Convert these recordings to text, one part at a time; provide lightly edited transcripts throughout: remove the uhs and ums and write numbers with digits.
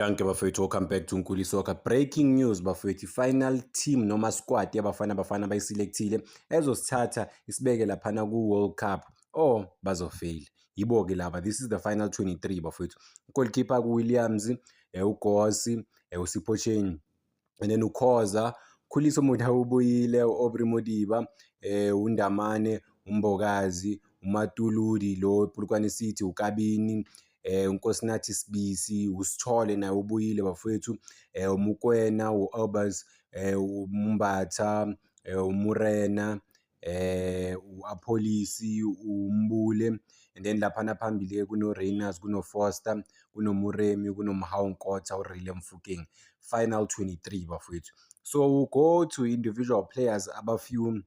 Danke bafowethu, welcome back to Nkuli Soccer. Breaking news bafowethu, final team noma squad yaBafana Bafana bayiselectile ezosithatha isibeke laphana ku-World Cup or bazofail. Yibo-ke laba, this is the final 23 bafowethu. Goalkeeper ku-Williams, uGoss, uSipho Chaine and then uKhoza, Khuliso Mudau ubuyile, u-Aubrey Modiba, uNdamane, uMbokazi, uMatuludi lo ePolokwane City, uKabini, uNkosinathi Sibisi, uSithole naye ubuyile bafowethu, uMokoena, u-Albers, uMbatha, uMorena, u-Appollis, uMbule and then laphana phambili-ke kuno-Rayners, kuno-Foster, kunoMoremi, kunoMohau Nkota, uRele Mofokeng. Final 23 bafowethu. So we'll go to individual players aba-few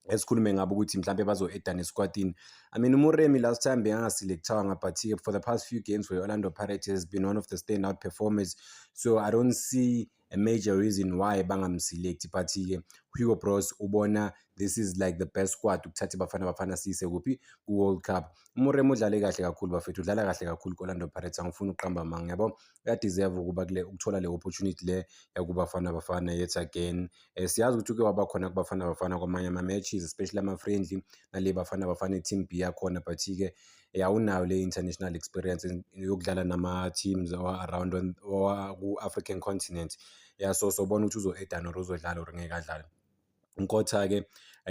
esikhulume ngabo ukuthi mhlampe bazo-adda nesquadini. I mean, uMoremi last time bengangaselectwanga, but for the past few games for Orlando Pirates has been one of the standout performers. So I don't see a major reason why bangamselect, but-ke Hugo Broos ubona this is like the best squad ukuthatha iBafana Bafana siyise kuphi? Ku-World Cup. UMoremi udlale kahle kakhulu bafethu, udlala kahle kakhulu ku-Orlando Pirates, angifuni ukuqamba amanga yabo. Uyadeserve ukuba kule ukuthola le opportunity le yakuBafana Bafana yet again. Siyazi ukuthi uke waba khona kuBafana Bafana kwamanye ama-matches, especially ama-friendly nale Bafana Bafana team B yakhona, but-ke awunayo le international experience yokudlala nama-teams around ku-African continent. Yeah, so sobona ukuthi uzo-adda or uzodlala or ngeke adlale. Nkota-ke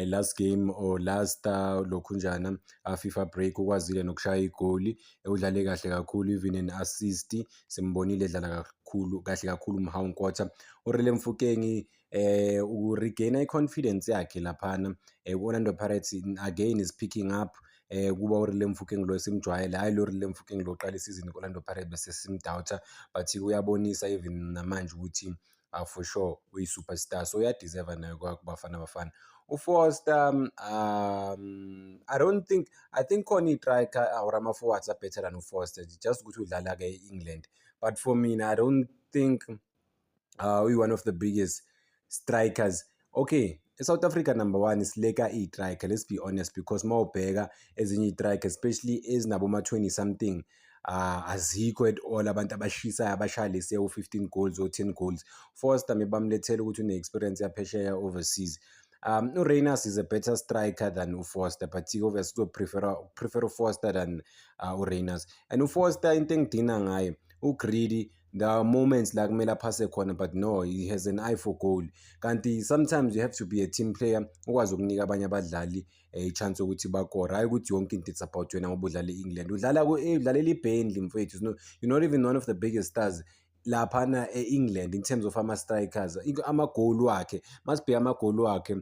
last game or last lokhunjana FIFA break ukwazile nokushaya igoli, udlale kahle kakhulu, even an assist, simbonile edlala kakhulu kahle kakhulu uMohau Nkota. URele Mofokeng uregaina i-confidence yakhe laphana ku-Orlando Pirates, again is picking up kuba uRele Mofokeng lo esimjwayele, hhayi lo Rele Mofokeng lo oqala isizini ku-Orlando Pirates bese simdoubta, but uyabonisa even namanje ukuthi for sure uyi-superstar, so uyadeserve naye kuBafana Bafana. UFoster, I don't think, I think khona i-striker or ama-forwards a-better than uFoster, just ukuthi udlala-ke e-England, but for mina I don't think uyi-one of the biggest strikers. Okay, e-South Africa, number one isileka i-striker, let's be honest, because mawubheka ezinye i-striker, especially ezinabo ma-20 something, azikho at all abantu abashisayo abashaya lesiya u-15 goals or 10 goals. Foster mebamlethela ukuthi une-experience yaphesheya overseas. URayners is a better striker than uFoster, but obviously uzoprefer prefer uFoster than uRayners. And uFoster, into engidina ngaye, u-greedy. There are moments la kumele aphase khona, but no, he has an eye for goal, kanti sometimes you have to be a team player, ukwazi ukunika abanye abadlali i-chance yokuthi bakore, hhayi ukuthi yonke into it's about wena ngoba udlala e-England, udlala udlalela i-Burnley mfethu. No, you're not even one of the biggest stars laphana e-England in terms of ama-strikers. Amagoli wakhe, masibheka amagoli wakhe,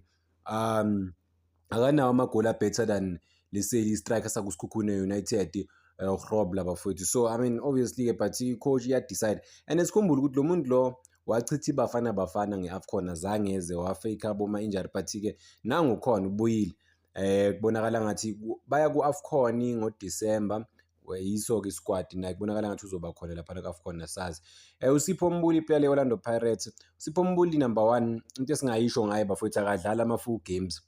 akanawo amagoli a-better than leseli striker sakuSekhukhune United, uGrobler bafowethu. So I mean, obviously, but i-coach iya-decide and sikhumbule ukuthi lo muntu lo wachitha iBafana Bafana nge-AFCON, azange eze wafake aboma-injury, but-ke nangu khona ubuyile. Kubonakala ngathi baya ku-AFCON ngoDisemba, yiso-ke isquad, naye kubonakala ngathi uzoba khona laphana ku-AFCON, asazi. USipho Mbule, iplayer le-Orlando Pirates, uSipho Mbule, number one into esingayisho ngaye bafowethu, akadlali ama-full games,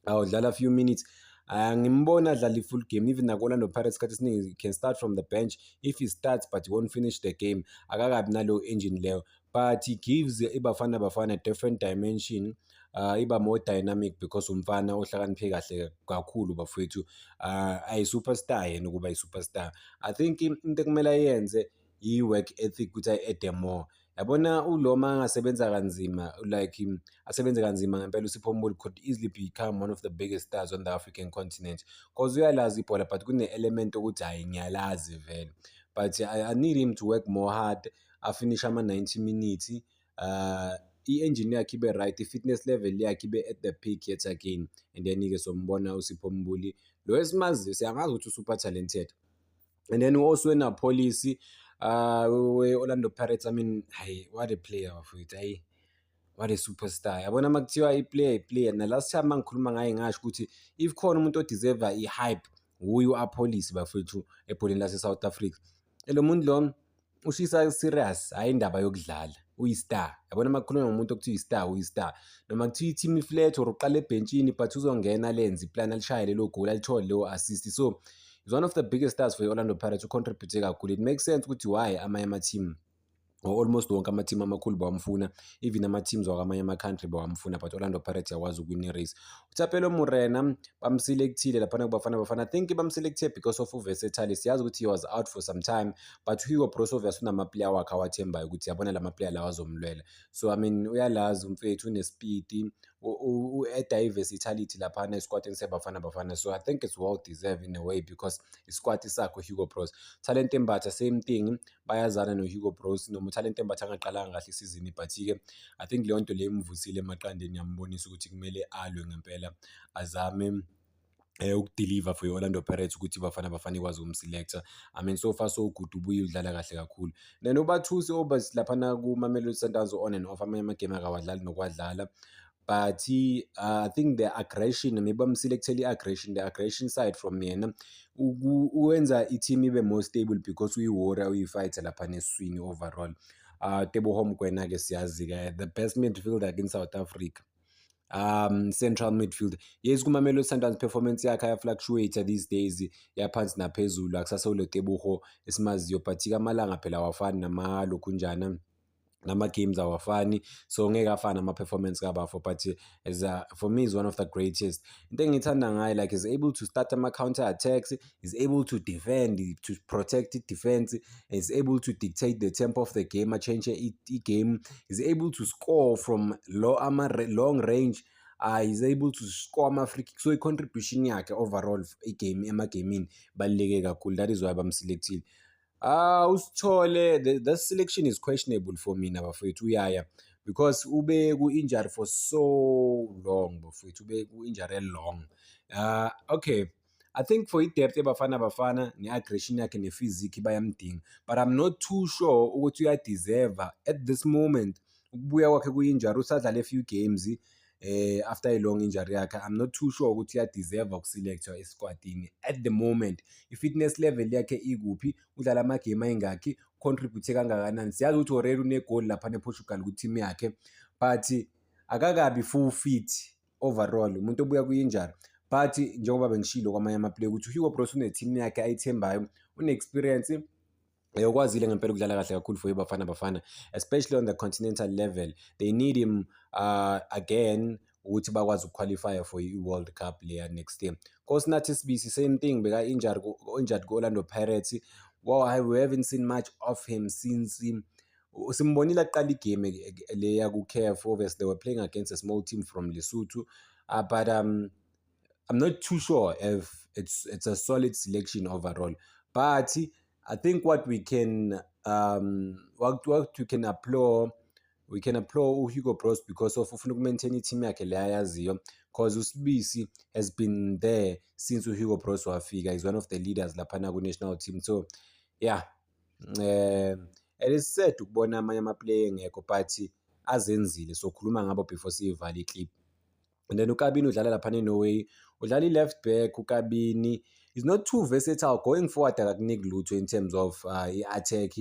awudlala few minutes. Ngimbona adlala i-full game even naku-Orlando Pirates, isikhathi esiningi he can start from the bench if he starts, but he won't finish the game, akakabi naleyo engine leyo, but he gives iBafana Bafana a different dimension, iba more dynamic because umfana ohlakaniphe kahle kakhulu bafowethu, ayi-superstar yena ukuba i-superstar. I think into ekumele ayenze i-work ethic, ukuthi ayi-add more, yabona ulo uma angasebenza kanzima, like asebenze kanzima ngempela, uSipho Mbule could easily become one of the biggest stars on the African continent 'cause uyalazi ibhola, but kune-element ukuthi hhayi, ngiyalazi vele, but I need him to work more hard, afinish ama-90 minutes, i-engine yakhe ibe right, i-fitness level yakhe ibe at the peak yet again, and then-ke sombona uSipho Mbule lo esimaziyo, siyamazi ukuthi u-super talented. And then u-Oswin Appollis we-Orlando Pirates, I mean, hayi, what a player bafowethu, hayi, what a superstar. Yabona uma kuthiwa i-player, i-player, na last time mangikhuluma ngaye ngasho ukuthi if khona umuntu odeserve i-hype, wuye u-Appollis bafowethu ebholeni lase-South Africa. Lo muntu lo ushisa serious, hhayi indaba yokudlala, uyi-star. Yabona uma kukhulunywa ngomuntu okuthiwa i-star, uyi-star. Noma kuthiwa i-team i-flat or uqala ebhentshini, but uzongena lenze iplani, alishaye lelo goal, alithole leyo assist. So he's one of the biggest stars for i-Orlando Pirates, ucontribute kakhulu. It makes sense ukuthi why amanye ama-team Or almost wonke ama-team amakhulu bawamfuna, even ama-teams wakwamanye ama-country bawamfuna, but Orlando Pirates yakwazi ukuwina i-race. UThapelo Morena bamselekthile laphana kuBafana Bafana. I think bamselecthe because of u-versatile. Siyazi ukuthi he was out for some time, but Hugo Broos obviously unama-player wakhe awathembayo ukuthi yabona lama player lawa azomlwela. So I mean, uyalazi umfethu, une-speed, u-adda i-versatility laphana esquadini seBafana Bafana. So I think it's well deserved in a way because isquad sakhe Hugo Broos. Thalente Mbatha, same thing, bayazana no-Hugo Broos, noma uThalente Mbatha angaqalanga kahle isizini, but-ke I think leyo nto leyo imvusile emaqandeni, yambonisa ukuthi kumele alwe ngempela, azame ukudeliver for i-Orlando Pirates ukuthi iBafana Bafana ikwazi ukumselecta. I mean, so far so good, ubuye udlala kahle kakhulu. Then uBathusi Aubaas laphana ku-Mamelodi Sundowns, on and off, amanye amagame akawadlali nokuwadlala, but I think the aggression, maybe bamselectele i-aggression, the aggression side from yena uwenza i-team ibe more stable because uyi-warrior, uyi-fighter laphana esiswini overall. Teboho Mokoena-ke siyazi-ke, the best midfielder in South Africa, central midfield. Yes, kuMamelodi Sundowns performance yakhe aya-fluctuate these days, yaphansi naphezulu, akusasewulo Teboho esimaziyo, but-ke amalanga phela awafani namalokhunjana, nama-games awafani, so ngeke afane ama-performance kabafo, but for me is one of the greatest. Into engiyithanda ngaye, like, is able to start ama-counter attacks, is able to defend, to protect i-defense, is able to dictate the tempo of the game, a-change i-game, is able to score from low, ama long range, is able to score ama-free kick. So i-contribution yakhe overall igame emagamini baluleke kakhulu. That is why bamselectile. USithole, the selection is questionable for mina, bafowethu, uyaya because ube ku-injury for so long, bafowethu, ube ku-injury long. Okay, I think for i-depth eBafana Bafana ne-aggression yakhe ne-physique bayamdinga, but I'm not too sure ukuthi uyadeserve at this moment ukubuya kwakhe kwi-injury, usadlale a few games after a long injury yakhe. I'm not too sure ukuthi uyadeserve ukuselectwa esquadini at the moment. I-fitness level yakhe ikuphi? Udlala amagame ayingakhi? Contribute kangakanani? Siyazi ukuthi already unegoli laphana ePortugal ku-team yakhe, but akakabi full fit overall, umuntu obuya kwi-injury. But njengoba bengishilo kwamanye ama-player ukuthi uHugo Broos une-team yakhe ayithembayo, une-experience, ukwazile ngempela ukudlala kahle kakhulu for iBafana Bafana, especially on the continental level. They need him again ukuthi bakwazi ukuqualify for i-World Cup leya next year. Nkosinathi Sibisi, same thing, beka injured injured ku-Orlando Pirates. Well, we haven't seen much of him since simbonile aqala igame leya ku-CAF. Obviously they were playing against a small team from Lesotho, but I'm not too sure if it's a solid selection overall. But I think what we can applaud, we can applaud uHugo Broos because of ufuna ukumaintain i-team yakhe le ayaziyo, because uSibisi has been there since uHugo Broos wafika. He's one of the leaders laphana ku-national team. So yeah, it is sad ukubona amanye ama-player engekho, but azenzile, so khuluma ngabo before siyivale i-clip. And then uKabini udlala laphana eNorway, udlala i-left back. uKabini is not too versatile going forward, akakuniki lutho in terms of i-attack.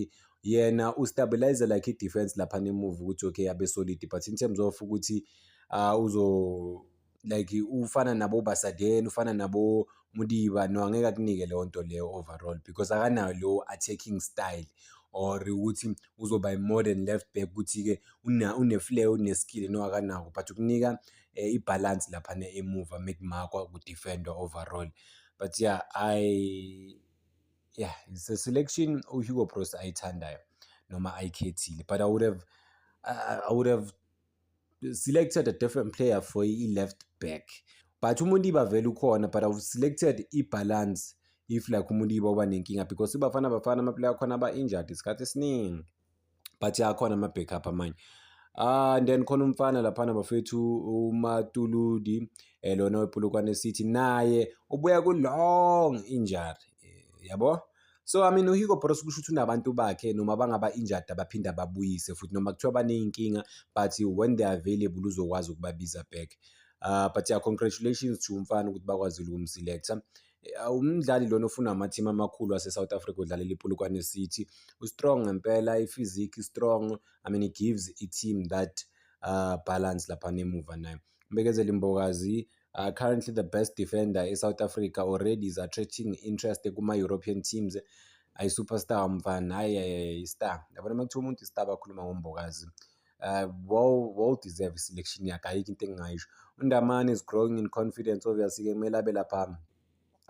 Yena ustabilize like i-defense laphana emuva ukuthi okay, abe solid, but in terms of ukuthi uzo like ufana nabo Basadien, ufana nabo Modiba, no, angeke akunike leyo nto leyo overall because akanayo leyo attacking style or ukuthi uzoba i-modern left back ukuthi-ke une-flair, une-skill, no, akanako, but ukunika i-balance laphana emuva mekumakwa kudefendwa overall. But yeah, I yeah, it's a selection uHugo Broos ayithandayo noma ayikhethile, but I would have selected a different player for i-left back, but uModiba vele ukhona, but I've selected i-balance if like uModiba uba nenkinga because iBafana Bafana ama-player akhona aba-injured isikhathi esiningi, but akhona ama-backup amanye. And then khona umfana laphana, bafethu, uMatuludi, lona wePolokwane City, naye ubuya ku-long injury, yabo. So I mean, uHugo Broos kusho ukuthi unabantu bakhe noma bangaba injured abaphinda babuyise futhi, noma kuthiwa baney'nkinga, but when they are available uzokwazi ukubabiza back. But yeah, congratulations to umfana ukuthi bakwazile ukumselecta. Umdlali lona ofuna ama-team amakhulu ase-South Africa, udlalela iPolokwane City, u-strong ngempela, i-physique strong. I mean, he gives i-team that balance laphana emuva naye. Mbekezeli Mbokazi, currently the best defender e-South Africa, already is attracting interest kuma-European teams. Ayi-superstar umfana, hhayi hhayi i-star. Yabona uma kuthiwa umuntu i-star bakhuluma ngoMbokazi. Well deserved i-selection yakhe, ayikho into engingayisho. UNdamane is growing in confidence, obviously-ke kumele abe lapha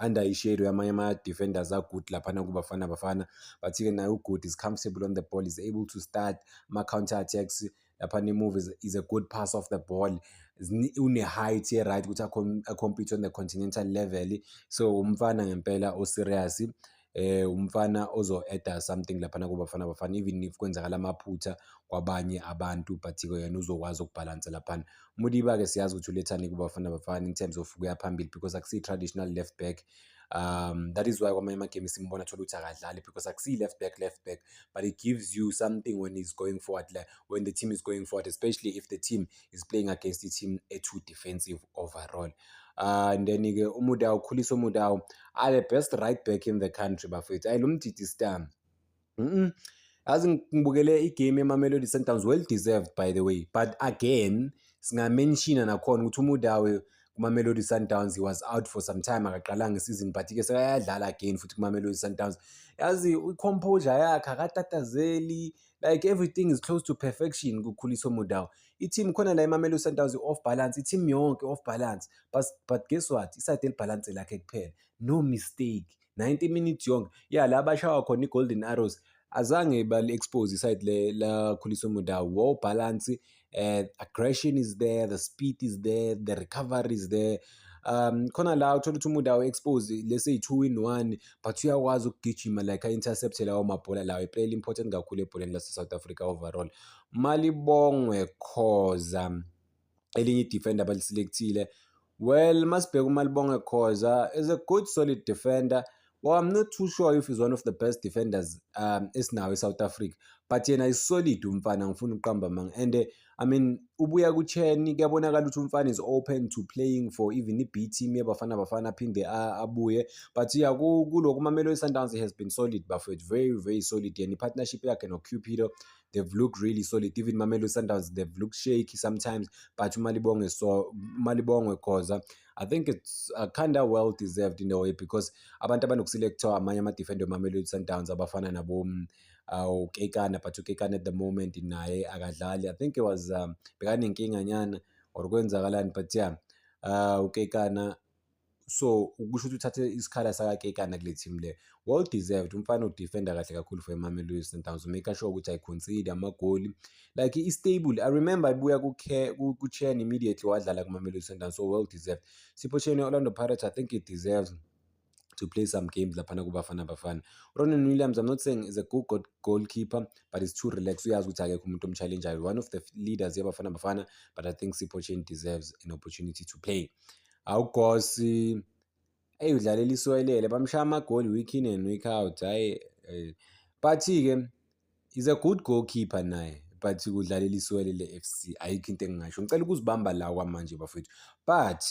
under i-shadow yamanye ama-defenders a-good laphana kuBafana Bafana, but-ke naye u-good, is comfortable on the ball, is able to start ama-counter attacks laphana emuva, is a good pass off the ball, une-height e-right ukuthi a-compete on the continental level. So umfana ngempela o-serious, umfana ozo-add-a something laphana kuBafana Bafana, even if kwenzakala amaphutha kwabanye abantu, but-ke yena uzokwazi ukubhalansa laphana. Modiba-ke siyazi ukuthi ulethani kuBafana Bafana in terms of ukuya phambili because akusiyi-traditional left back. That is why kwamanye amagame simbona thola ukuthi akadlali because akusiyi left back left back, but it gives you something when he's going forward, like when the team is going forward, especially if the team is playing against the team e-too defensive overall. And then-ke uMudau, Khuliso Mudau, are the best right back in the country, bafethu. Hayi lo mdidi star. Yazi ngibukele igame yeMamelodi Sundowns, well deserved by the way, but again singa-mention-a nakhona ukuthi uMudau kuMamelodi Sundowns, he was out for some time, akaqalanga isizini, but-ke sekayadlala again futhi kuMamelodi Sundowns. Yazi i-composure yakhe, akatatazeli, like everything is close to perfection kuKhuliso Mudau. I-team khona la eMamelodi Sundowns i-off balance, i-team yonke off balance, but guess what, i-side eli-balance lakhe kuphela, no mistake, 90 minutes yonke. Yeah, la bashawa khona i-Golden Arrows azange bali-expose i-side le la Khuliso Mudau, well balance, aggression is there, the speed is there, the recovery is there. Khona la uthola ukuthi uMudau expose lese 2 in 1, but uyakwazi ukugijima like a-intercept lawo mabhola lawo, i-player important kakhulu ebholeni lase-South Africa overall. Malibongwe Khoza, elinye i-defender abali-select-ile. Well, masibheka uMalibongwe Khoza is a good solid defender. Well, I'm not too sure if he's one of the best defenders esinawo e-South Africa, but yena is solid umfana, ngifuna ukuqamba amanga. And I mean, ubuya ku-CHAN, kuyabonakala ukuthi umfana is open to playing for even i-B team yeBafana Bafana, aphinde abuye. But yeah, kulokhu Mamelodi Sundowns has been solid bafethu, very very solid. And i-partnership yakhe no-Cupido, they've looked really solid. Even Mamelodi Sundowns, they've looked shaky sometimes, but uMalibongwe, so uMalibongwe Khoza, I think it's kind of well deserved in a way because abantu abanoku-select-wa amanye ama-defender weMamelodi Sundowns abafana nabo uKekana, but uKekana at the moment naye akadlali. I think it was bekanenkinga nyana or kwenzakalani, but yeah, uKekana, so kusho ukuthi uthathe isikhala sakaKekana kule team le. Well deserved, umfana u-defend-a kahle kakhulu for iMamelodi Sundowns, make sure ukuthi ayi-concede amagoli, like i-stable. I remember ibuya ku-CHAN, immediately wadlala kuMamelodi Sundowns, so well deserved. Sipho Chaine, Orlando Pirates, I think it deserves to play some games laphana kuBafana Bafana. Ronwen Williams, I'm not saying is a good goalkeeper, but he's too relaxed. Uyazi ukuthi akekho umuntu om-challenge-ayo. One of the leaders yaBafana Bafana, but I think Sipho Chaine deserves an opportunity to play. Awugosi, eyi udlalela iSiwelele, bamshaya amagoli week in and week out. Hhayi, but-ke is a good goalkeeper naye, but kudlalela iSiwelele FC, ayikho into engingasho. Ngicela ukuzibamba la kwamanje bafowethu. But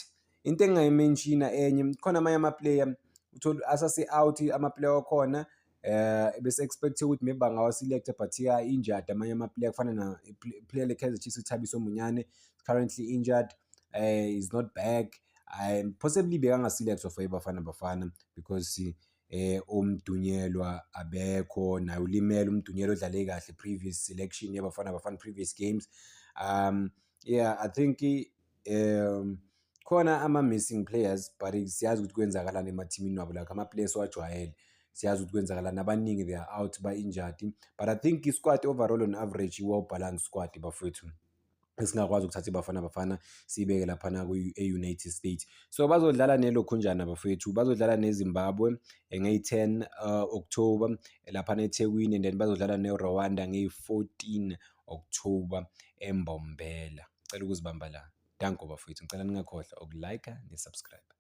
into engingayi-mention-a enye, khona amanye ama-player uthole asase-out, ama-player wakhona bese expect ukuthi maybe bangawa-select-a, but injured amanye ama-player kufana na player le-Kaizer Chiefs, uThabiso Monyane, currently injured, is not back. Possibly bekanga-select-wa for iBafana Bafana because uMdunyelwa abekho naye, ulimele uMdunyelwa odlale kahle previous selection yaBafana Bafana, previous games. Yeah, I think khona ama-missing players, but siyazi ukuthi kwenzakalani emathimini wabo, like ama-players owajwayele, siyazi ukuthi kwenzakalani, abaningi they are out, ba-injured, but I think i-squad overall on average i-well balanced squad bafowethu, esingakwazi ukuthatha iBafana Bafana siyibeke laphana e-United States. So bazodlala nelokhunjana bafowethu, bazodlala neZimbabwe ngeyi-10 October laphana eThekwini, and then bazodlala neRwanda ngeyi-14 October eMbombela. Cela ukuzibamba la. Danko bafowethu, ngicela ningakhohlwa uku-like ne-subscribe.